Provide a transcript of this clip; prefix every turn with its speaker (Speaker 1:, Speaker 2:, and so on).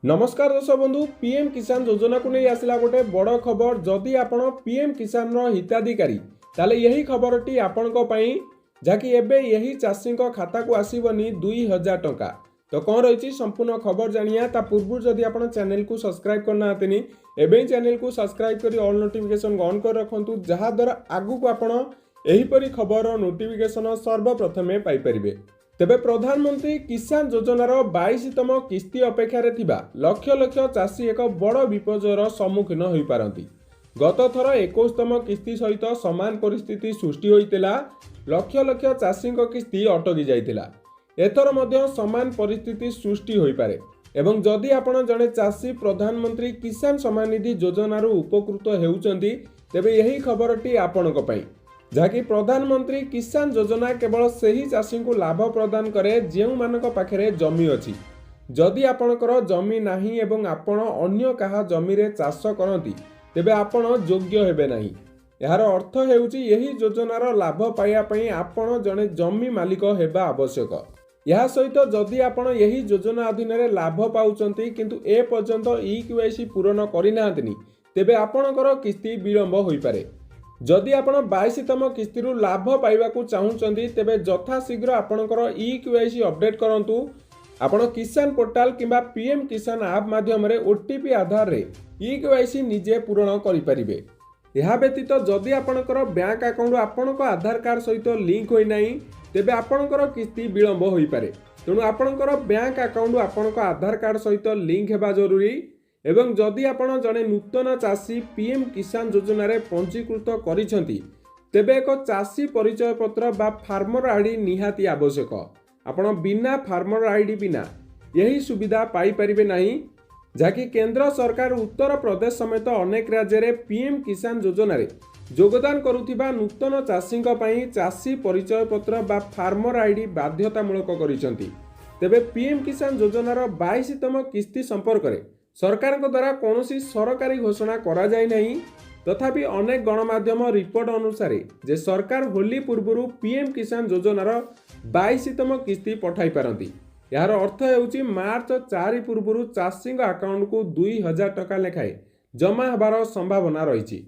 Speaker 1: ନମସ୍କାର ଦର୍ଶକ ବନ୍ଧୁ, ପିଏମ୍ କିଷାନ ଯୋଜନାକୁ ନେଇ ଆସିଲା ଗୋଟେ ବଡ଼ ଖବର। ଯଦି ଆପଣ ପିଏମ୍ କିଷାନର ହିତାଧିକାରୀ, ତାହେଲେ ଏହି ଖବରଟି ଆପଣଙ୍କ ପାଇଁ, ଯାହାକି ଏବେ ଏହି ଚାଷୀଙ୍କ ଖାତାକୁ ଆସିବନି 2000 ଟଙ୍କା। ତ କ'ଣ ରହିଛି ସମ୍ପୂର୍ଣ୍ଣ ଖବର ଜାଣିବା। ତା ପୂର୍ବରୁ ଯଦି ଆପଣ ଚ୍ୟାନେଲକୁ ସବସ୍କ୍ରାଇବ୍ କରିନାହାନ୍ତିନି, ଏବେ ହିଁ ଚ୍ୟାନେଲକୁ ସବସ୍କ୍ରାଇବ୍ କରି ଅଲ୍ ନୋଟିଫିକେସନ୍ ଅନ୍ କରି ରଖନ୍ତୁ, ଯାହାଦ୍ୱାରା ଆଗକୁ ଆପଣ ଏହିପରି ଖବରର ନୋଟିଫିକେସନ୍ ସର୍ବପ୍ରଥମେ ପାଇପାରିବେ। ତେବେ ପ୍ରଧାନମନ୍ତ୍ରୀ କିଷାନ ଯୋଜନାର 22ତମ କିସ୍ତି ଅପେକ୍ଷାରେ ଥିବା ଲକ୍ଷ ଲକ୍ଷ ଚାଷୀ ଏକ ବଡ଼ ବିପର୍ଯ୍ୟୟର ସମ୍ମୁଖୀନ ହୋଇପାରନ୍ତି। ଗତ ଥର 21ତମ କିସ୍ତି ସହିତ ସମାନ ପରିସ୍ଥିତି ସୃଷ୍ଟି ହୋଇଥିଲା। ଲକ୍ଷ ଲକ୍ଷ ଚାଷୀଙ୍କ କିସ୍ତି ଅଟକି ଯାଇଥିଲା। ଏଥର ମଧ୍ୟ ସମାନ ପରିସ୍ଥିତି ସୃଷ୍ଟି ହୋଇପାରେ। ଏବଂ ଯଦି ଆପଣ ଜଣେ ଚାଷୀ ପ୍ରଧାନମନ୍ତ୍ରୀ କିଷାନ ସମ୍ମାନ ନିଧି ଯୋଜନାରୁ ଉପକୃତ ହେଉଛନ୍ତି, ତେବେ ଏହି ଖବରଟି ଆପଣଙ୍କ ପାଇଁ, ଯାହାକି ପ୍ରଧାନମନ୍ତ୍ରୀ କିଷାନ ଯୋଜନା କେବଳ ସେହି ଚାଷୀଙ୍କୁ ଲାଭ ପ୍ରଦାନ କରେ ଯେଉଁମାନଙ୍କ ପାଖରେ ଜମି ଅଛି। ଯଦି ଆପଣଙ୍କର ଜମି ନାହିଁ ଏବଂ ଆପଣ ଅନ୍ୟ କାହା ଜମିରେ ଚାଷ କରନ୍ତି, ତେବେ ଆପଣ ଯୋଗ୍ୟ ହେବେ ନାହିଁ। ଏହାର ଅର୍ଥ ହେଉଛି, ଏହି ଯୋଜନାର ଲାଭ ପାଇବା ପାଇଁ ଆପଣ ଜଣେ ଜମି ମାଲିକ ହେବା ଆବଶ୍ୟକ। ଏହା ସହିତ ଯଦି ଆପଣ ଏହି ଯୋଜନା ଅଧୀନରେ ଲାଭ ପାଉଛନ୍ତି, କିନ୍ତୁ ଏପର୍ଯ୍ୟନ୍ତ ଇ କେୱାଇସି ପୂରଣ କରିନାହାନ୍ତିନି, ତେବେ ଆପଣଙ୍କର କିସ୍ତି ବିଳମ୍ବ ହୋଇପାରେ। ଯଦି ଆପଣ 22ତମ କିସ୍ତିରୁ ଲାଭ ପାଇବାକୁ ଚାହୁଁଛନ୍ତି, ତେବେ ଯଥାଶୀଘ୍ର ଆପଣଙ୍କର ଇ କେୱାଇସି ଅପଡେଟ୍ କରନ୍ତୁ। ଆପଣ କିଷାନ ପୋର୍ଟାଲ କିମ୍ବା ପିଏମ୍ କିଷାନ ଆପ୍ ମାଧ୍ୟମରେ ଓଟିପି ଆଧାରରେ ଇ କେୱାଇସି ନିଜେ ପୂରଣ କରିପାରିବେ। ଏହା ବ୍ୟତୀତ ଯଦି ଆପଣଙ୍କର ବ୍ୟାଙ୍କ ଆକାଉଣ୍ଟ ଆପଣଙ୍କ ଆଧାର କାର୍ଡ଼ ସହିତ ଲିଙ୍କ ହୋଇନାହିଁ, ତେବେ ଆପଣଙ୍କର କିସ୍ତି ବିଳମ୍ବ ହୋଇପାରେ। ତେଣୁ ଆପଣଙ୍କର ବ୍ୟାଙ୍କ ଆକାଉଣ୍ଟ ଆପଣଙ୍କ ଆଧାର କାର୍ଡ଼ ସହିତ ଲିଙ୍କ ହେବା ଜରୁରୀ। ଏବଂ ଯଦି ଆପଣ ଜଣେ ନୂତନ ଚାଷୀ ପିଏମ୍ କିଷାନ ଯୋଜନାରେ ପଞ୍ଜୀକୃତ କରିଛନ୍ତି, ତେବେ ଏକ ଚାଷୀ ପରିଚୟ ପତ୍ର ବା ଫାର୍ମର ଆଇଡି ନିହାତି ଆବଶ୍ୟକ। ଆପଣ ବିନା ଫାର୍ମର ଆଇଡି ବିନା ଏହି ସୁବିଧା ପାଇପାରିବେ ନାହିଁ। ଯାହାକି କେନ୍ଦ୍ର ସରକାର ଉତ୍ତରପ୍ରଦେଶ ସମେତ ଅନେକ ରାଜ୍ୟରେ ପିଏମ୍ କିଷାନ ଯୋଜନାରେ ଯୋଗଦାନ କରୁଥିବା ନୂତନ ଚାଷୀଙ୍କ ପାଇଁ ଚାଷୀ ପରିଚୟ ପତ୍ର ବା ଫାର୍ମର ଆଇଡି ବାଧ୍ୟତାମୂଳକ କରିଛନ୍ତି। ତେବେ ପିଏମ୍ କିଷାନ ଯୋଜନାର 22ତମ କିସ୍ତି ସମ୍ପର୍କରେ ସରକାରଙ୍କ ଦ୍ୱାରା କୌଣସି ସରକାରୀ ଘୋଷଣା କରାଯାଇ ନାହିଁ। ତଥାପି ଅନେକ ଗଣମାଧ୍ୟମ ରିପୋର୍ଟ ଅନୁସାରେ ଯେ ସରକାର ହୋଲି ପୂର୍ବରୁ ପିଏମ୍ କିଷାନ ଯୋଜନାର 22ତମ କିସ୍ତି ପଠାଇ ପାରନ୍ତି। ଏହାର ଅର୍ଥ ହେଉଛି, ମାର୍ଚ୍ଚ 4 ପୂର୍ବରୁ ଚାଷୀଙ୍କ ଆକାଉଣ୍ଟକୁ 2000 ଟଙ୍କା ଲେଖାଏଁ ଜମା ହେବାର ସମ୍ଭାବନା ରହିଛି।